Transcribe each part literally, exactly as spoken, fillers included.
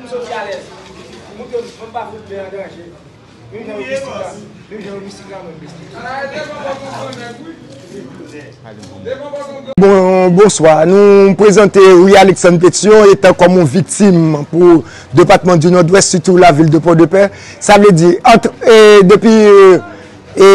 Soti alèz. Montre m, m pa fout men an danje. Menm jan yo mistik la, menm jan yo mistik la, menm mistik. Bon, bonswa. Nou prezante Rue Alexandre Pétion etan kòm yon viktim pou depatman di Nòdwès, sitou lavil de Pòdepè. Sa vle di, ant, e, depi, e, e,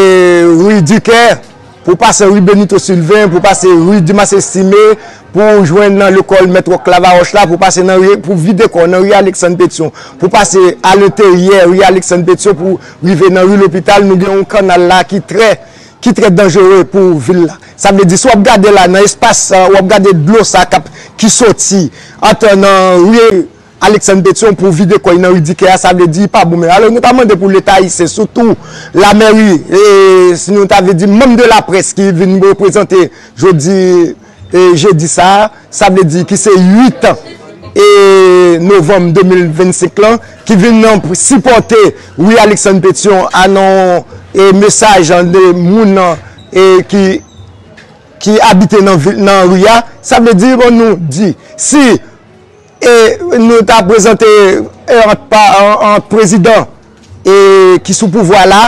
Rue Ducaire, pou pase Rue Benito Sylvain, pou pase Rue Dumas Estimé, pou jwenn nan lekòl Mèt Wòk Lavaroch la, pou pase nan ri, pou vide kò nan Rue Alexandre Pétion, pou pase alenteryè Rue Alexandre Pétion, pou rive nan Rue Lopital, nou gen yon kannal la ki trè, ki trè danjere pou vil la. Sa vle di, si w ap gade la, nan espas, e, w ap gade dlo sa k ap, ki soti ant nan Rue Alexandre Pétion pou vide kò y nan Rue Ducaire a, sa vle di pa bon. Men alò, nou ta mande pou Leta ayisyen, sitou lamèri, e si nou ta vle di manm de laprès ki vin reprezante jodi, e jedi sa a, sa vle di ki se uit, e, novanm de mil vennsenk lan, ki vin nan sipòte Rue Alexandre Pétion a nan, e, mesaj de moun nan, e, ki, ki abite nan vil, nan ri a. Sa vle di, bon, nou di, si e nou ta prezante, e, ant pa, an, ant prezidan, e, ki sou pouvwa la,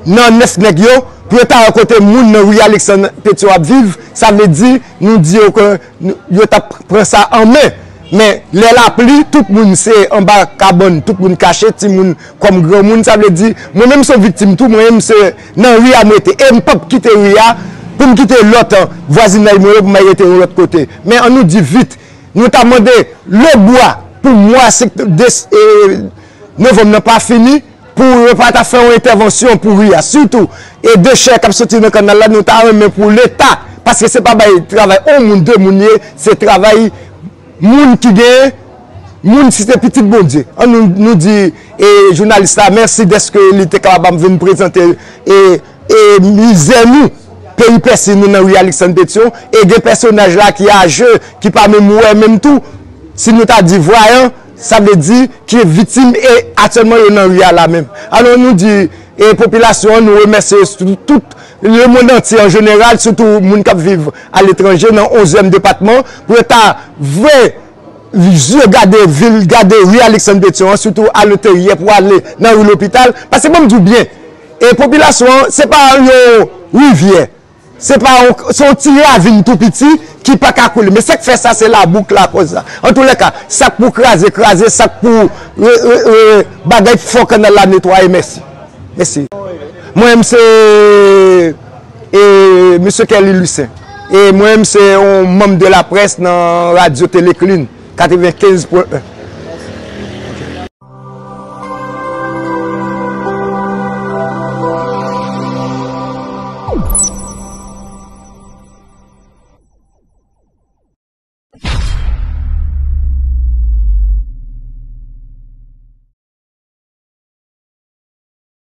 nan nèf nèg yo, pou yo ta wè kote moun nan Rue Alexandre Pétion ap viv, sa vle di, nou di yo ke nou, yo t ap pran sa an men. Men, lè lapli, tout moun se anba kabann, tout moun kache, timoun kòm granmoun, sa vle di, mwen menm se yon viktim tou, mwen menm se nan ri a m rete, e m p ap kite ri a, pou m kite lòt, e, vwazinay mwen yo, pou m al rete yon lòt kote. Men, ann nou di vit, nou ta mande Lebwa pou mwa sèt, de, e, novanm nan pa fini, pou yo pa ta fè yon entèvansyon pou ri a. Sitou, e dechè k ap soti nan kannal la, nou ta renmen pou Leta, paske se pa bay travay yon moun, de moun ye, se travay moun ki gen, moun si se pitit Bondye. Ann nou, nou di, e, jounalis la, mèsi dèske li te kapab vin prezante, e, e mizè nou, peripesi nou nan ri Alexandre Pétion, e gen pèsonaj la ki aje, ki pa menm wè menm tou. Si nou ta di vwayan, sa vle di ki viktim e aktyèlman yo nan ri a la menm. Alò nou di, e popilasyon an, nou remèsye tout, tout lemonn antye an jeneral, sitou moun k ap viv aletranje nan onzyèm depatman, pou yo ta vre zye gade vil, gade ri Alexandre Pétion an, sitou alenteryè pou ale nan ri Lopital. Paske ban m di w byen, e popilasyon an, se pa yon rivyè, se pa yon, se yon ti ravin tou piti ki pa ka koule. Men sa k fè sa, se labou k lakòz sa. Antoulèka, sa k pou kraze, kraze, sa k pou re, re, re, bagay fò kannal la netwaye. Mèsi. Mèsi. Mwen menm se, e, mesye Kelly Lucien. E mwen menm se yon manm de laprès nan radyo Teleklin, katrevenkenz pwen en.